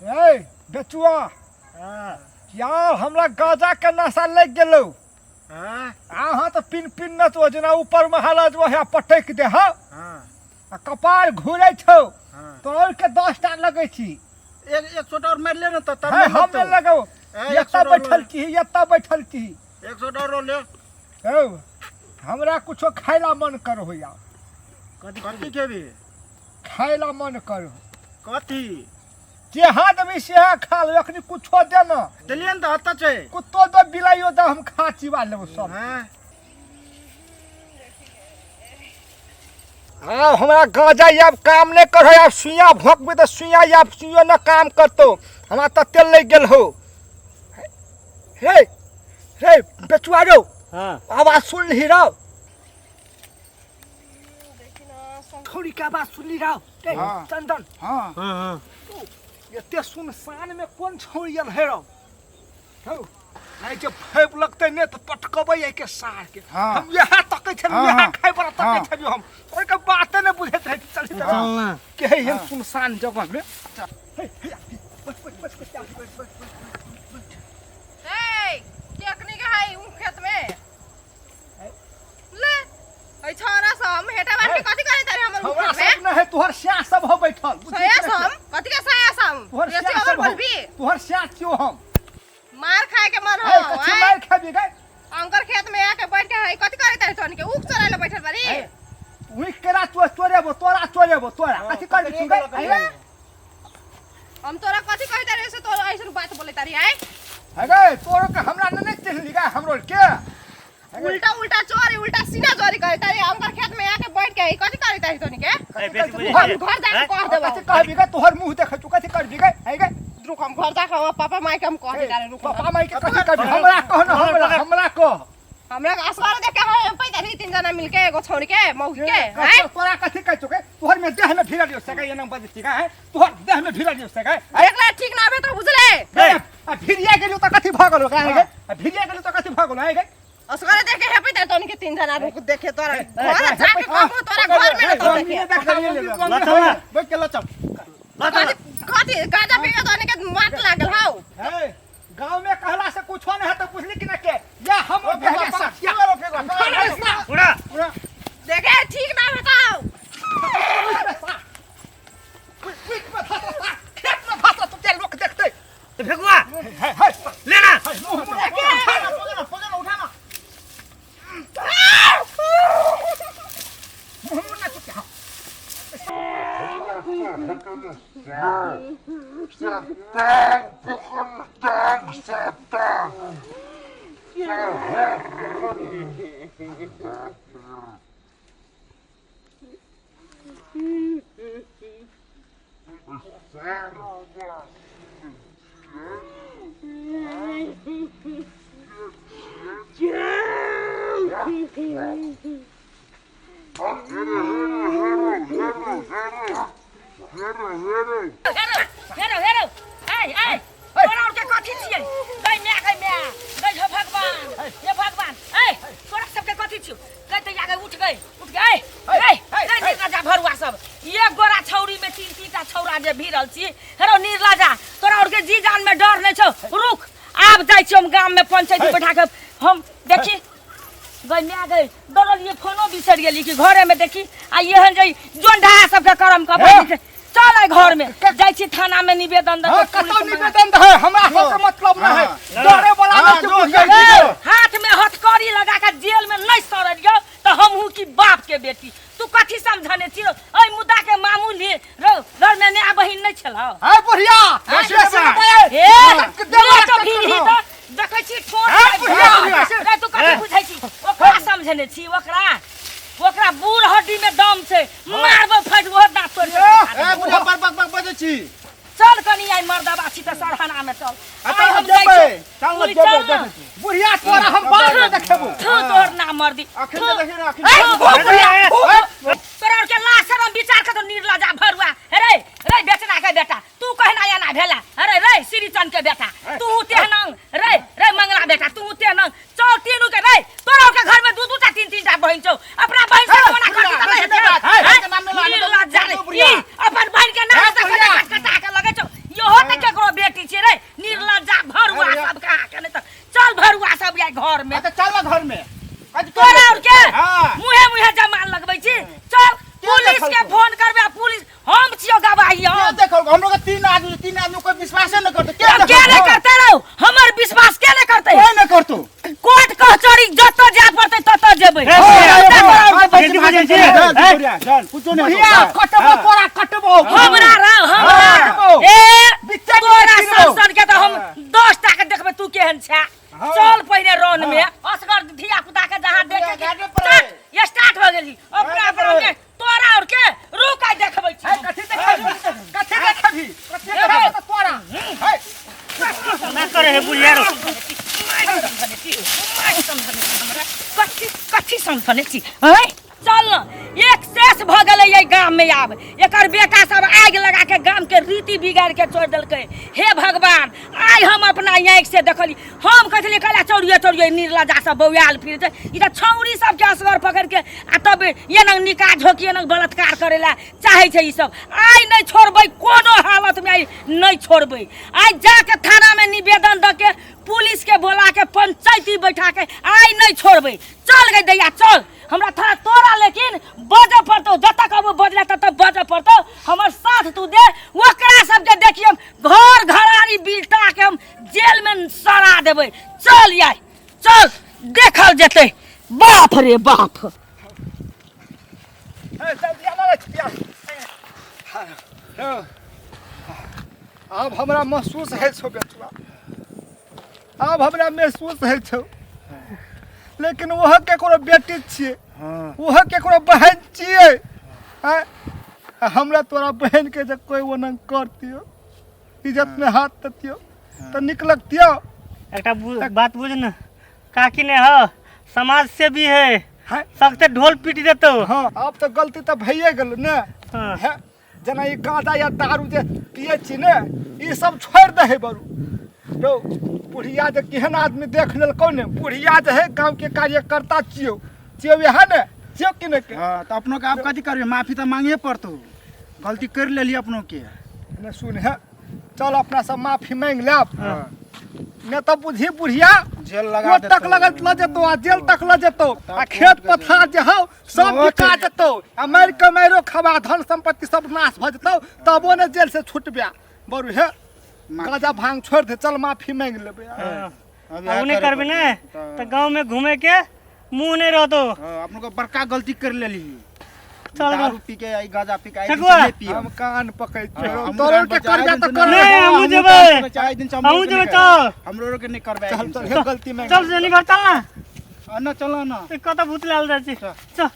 ए बेचुआ हाँ यार हमरा गाजा के नशा लग गेलो हाँ अहाँ तऽ पिन पिन न तो जेना ऊपर में हाला जो है पटक दे हा हाँ आ कपार घूरे छौ हाँ तोर के 10 टा लगै छी एक एक सौ और मार ले ना तो तब है हम नहीं लगाओ ए, एक एतऽ सौ बैठल छी एतऽ बैठल छी एक सौ और ले हौ हमरा कुछो खाय ला मन करो होया कथी कथी खेबी खाय ला मन करो कथी जेहा देबी सेहा खा लेब अखनी कुछो दे न देलियै ने तऽ हत्ता छै कुत्तो दे बिलाइयो दे हम खा चिबा लेब सब हाँ आब हमरा गांजा आब काम नहि करै आब सुइया भोंकबै तऽ सुइया आब सुइयो नहि काम करतौ हमरा तते लागि गेल हौ हे हे बेचुआ रौ हाँ आवाज सुनली रौ थोड़ी के आवाज सुनली रौ रे हाँ। चंदन हाँ हाँ हाँ एते सुनसान में कोन छौड़ी आयल हे रौ हौ नहीं जे फैप लगतै ने तऽ पटकबै एके सार के हाँ। हम इएह तकै छलियै हाँ, इएह हाँ। खाय बला तकै हाँ। छलियै हम ओहिके बाते नहि बुझैत रहै चली तऽ चल ना के है एहन सुनसान जगह में हे, हे, बस, बस, बस, बस, बस, बस, बस। ए केकनी के है उ खेत में ले ऐ छोरा सब हेटा बार के कथी करे तारे हमर उ हमरा खेत में सब न है तोहर स्याह सब हो बैठल बुझली सया कि नहि? सब कथी के सया सब तोहर बेसी स्याह हमर सब हो बोलबी तोहर स्याह छियौ हम मार खाए के मन हे हो कथी आय? मार खेबी गए अंकर खेत में आके बैठ के है कथी करे तारे तोन के ऊख चराले बैठल बारी हे, उही केरा चोर चोरेबो तोरा चोरेबो तोरा कथी करबी तू गए हे हम तोरा कथी कहे तारे से तोरा ऐसन बात बोले तारी आय हे गए तोरो के हमरा न नहीं चिन्हली गए हमरो के हे गए, उल्टा उल्टा चोरी उल्टा सीना चोरी करे तारे अंकर खेत में आके बैठ के है कथी करे तारे तोन के कथी बेसी करबी? बुझै तोहर छै। घर जाके कह देबो कथी कहबी गए तोहर मुंह देखे तू कथी करबी गए हे गए रुक हम घर जाके हम पापा माई के हम कह दे तारे रुक पापा माई के कथी करबी हमरा कह न हमरा हमरा कह हमरा के असगर देख के हम पैदा रही तीन जना मिलके एगो छोड़ के मौगी के हैं तोरा कथी कहै छौ तोहर में देह में भिड़ा दियो सकै एना बजै छी है तोहर देह में भिड़ा दियो सकै एकला ठीक ना बे तो बुझले आ भिड़िया गेलियो तऽ कथी भऽ गेलो है आ भिड़िया गेलियो तऽ कथी भऽ गेलो है असगर देख के हेपै तोनी के तीन जना रुक देखे तोरा घर जाके कहबो तोरा घर में ना तो देखे बैठ के लचम कथी कथी गाजा पी के तोनी के मात लागल हौ है गांव में कहला से कुछो नहीं है तो बुझली कि ना के या हम उड़ा देखे ठीक ना बताओ खेत में भाषा तो लोग देखते तो फेकुआ है है लेना मुंह मुंह ना चुप हेरो हेरो हेरो ऐ ऐ तोरा और के कथी छियै गै माय गै माय गै हे भगवान हे भगवान ऐ तोरा सबके कथी छियौ गै तैया गै उठ गै उठ गै गै गै निर्लजा भरुआ सब एक गोरा छौरी में तीन तीन टा छौरा जे भिड़ल छी हेरो निर्लजा तोरा और के जी जान में डर नहीं छौ रुक आब जाइ छी हम गाम में पंचायती बैठा के हम देखी गई माय गई दौड़लिए फोनो बिसरि गेली कि घरे में देखी आ एहन जे जोंढा सबके करम कऽ चल आइ घर में जाइ छी थाना में निवेदन दऽ हाँ, के पुलिस कतौ मँगा- निवेदन दे हमरा सबके मतलब ना है हाँ। डरे वाला हाँ, नहीं जो, छै जो, ए, जो। हाथ में हथकड़ी लगा के जेल में नहीं सड़ल तो हमहू की बाप के बेटी तू कथी समझने छी रौ एहि मुद्दा के मामूली रौ घर में नया बहिन नहीं छलौ है बुढ़िया हाँ, बेसी न बजै। हे देवा तो भीड़ तऽ देखै छी ठोर हे, बुढ़िया, बुढ़िया। रे तू कथी बुझै छी ओकरा समझने छी ओकरा ओकरा बूढ़ हड्डी में दम छै मारबो फटबो दाँत तोड़ के खा ए देबो। बुढ़िया बक बक बक बजै छी चल कनी आइ मर्दबा छी तऽ सरहना में चल आ आइ तब हम जाइ जेबै छी। चल पुलिस जेबै चल न। देखै छी बुढ़िया तोरा हम बाद में देखेबो थू तोहर नाम मर्दी अखन थू। तऽ देखी ने अखन ए, बुढ़िया, तोरा और के लाज शरम विचार के तो निर्लजा भरुआ रे रे बेचना के बेटा तू कहना एना भेला अरे रे श्रीचंद के बेटा तू तेहनंग रे रे मंगला बेटा तू तेहनंग चल तीनू के रे तोरा और के घर में दू दू टा तीन तीन टा बहिन छौ अपना बहिन से हे, मना कर बुढ़िया, दी बेसी बात, हे, के नाम नहि लाने दो, निर्लज्जा रे बुढ़िया। ई अपन बहिन के नाम से बुढ़िया। कटा कटा के लगै छौ इहो त के बेटी छियै रे निर्लज्जा भरुआ सब कहाँ के नहीं त चल भरुआ सब या घर में अच्छा चल ना घर में आज तोरा और के हाँ। मुहे मुहे जमाल लगबै छी चल के पुलिस के देखलकौ? फोन करबे आ पुलिस हम छियो गवाही के हम देखल हम लोग के तीन आदमी कोई विश्वासे न करतो। के तब के देखलकौ? नहीं करते रहो हमर विश्वास के नहीं करते? कोई न करतो। कोर्ट कचहरी जतऽ जाय पड़तै ततऽ जेबै। बेटी बजै छी। चल चल कुछो नहीं। बुढ़िया कटबो तोरा कटबो। हमरा रह हमरा। हाँ। ए बिच्चा के तोरा किनबौ। सब सन के तऽ हम 10 टा के देखबै तू केहन छै। चल पहिने रन में असगर धिया पुता के जहाँ देखे के गाड़ी पर है। स्टार्ट स्टार्ट हो गेली अपना गाड़ी पर अपना है। के तोरा और के रुक आइ देखबै छी। कथी देखबी? कथी देखबी? कथी देखबी तऽ तोरा है। ना करे है बुढ़िया रो। माय समझने छी हमरा, कथी कथी समझने छी हैं? चल न, एक शेष भऽ गेलै एहि गाम में। आब एकर बेटा सब आगि लगा के गाम के रीति बिगाड़ के छोड़ि देलकै। हे भगवान, आइ हम अपना आँखि से देखली। हम कहै छलियै कला चौरिये चौरिये निर्लजा सब बौआयल फिरते, ई तऽ छौरी सबके असगर पकड़ि के आ तब एना निकाह झोंकि एना बलात्कार करै लए चाहै छै ई सब। आइ नहि छोड़बै, कोनो हालतमे आइ नहि छोड़बै। आइ जाके थानामे निवेदन दऽ के, पुलिस के बोला के, पंचायती बैठा के आइ नहि छोड़बै। चल गई दैया, चल हमरा थाना तोरा, लेकिन बजऽ पड़तौ। जतऽ कहबो बजला ततऽ बजऽ पड़तौ। हमर साथ तू दे। ओकरा सबके देखिए हम घर घरारी बिलटा के हम जेल में सड़ा देबै। चल यार चल, देखल जेतै। बाप रे बाप। हे, जल्दी आना रे छिपिया। हाँ। आब हमरा महसूस है छौ बेचुआ, आब हमरा महसूस है छौ, लेकिन वह केकरो बेटी छियै, वह केकरो बहन छियै। आँय? आ हमरा तोरा बहन के जे कोई ओना करतियो, इज्जत में हाथ देतियो तऽ नीक लगतियो? एकटा बात बुझ न काकी, ने हो समाज से भी है। हैं? सख्ते ढोल पीट देतो। हाँ, आब तऽ गलती तऽ भइए गेल ने। हाँ। है जेना ई गाँजा या दारू जे पियै छी ने, ई सब छोड़ि दे है बरू रौ। बुढ़िया जे केहन आदमी देख लेलकौ ने, बुढ़िया जे है गाँव के कार्यकर्ता छियौ, छियौ इएह ने छियौ कि ने के? हाँ, तो अपनों के आप कथी करबे? माफी तो मांगे पड़तो, गलती कर लेली अपनों के। ने सुन है, चल अपना सब माफी मांगि लेब, ने तऽ बुझी बुढ़िया जेल लगा कोर्ट तक देतौ। लगल लऽ जेतौ आ जेल तक लऽ जेतौ आ तब खेत कोर्ट के पथार जे हौ सब सेहो बिका चलि जेतौ आ मारि के मारिो खबा धन संपत्ति सब नाश भऽ जेतौ, तबो ने जेल से छुटबे बरू। हे गांजा भांग छोड़ दे, चल माफी मांगि लेबै। हाँ। अब आ इएह उ नहीं करे करबी ने पड़तौ। तऽ गाँव में घूमे के मुँह नहीं रहतो। हाँ, अपनों के बड़का गलती कर लेली। चल दारू पी के आई, गांजा पी के आई। ठकुआ। हम कान पकड़ हमहूँ तोरो कान के बचा, करबे आइ तऽ दिन कर। से नहीं, नहीं, हमहूँ हमहूँ जेबै। कान बचा, आइ दिन से हमहूँ हमरो के जेबै, नहीं चल। करबै। हमरो के नहीं करबै आइ चल दिन चल से। हे गलती मांगि चल शनिवार चल ना। आ, ना चल ना। कतऽ भूत लाल जाइ छी, चल।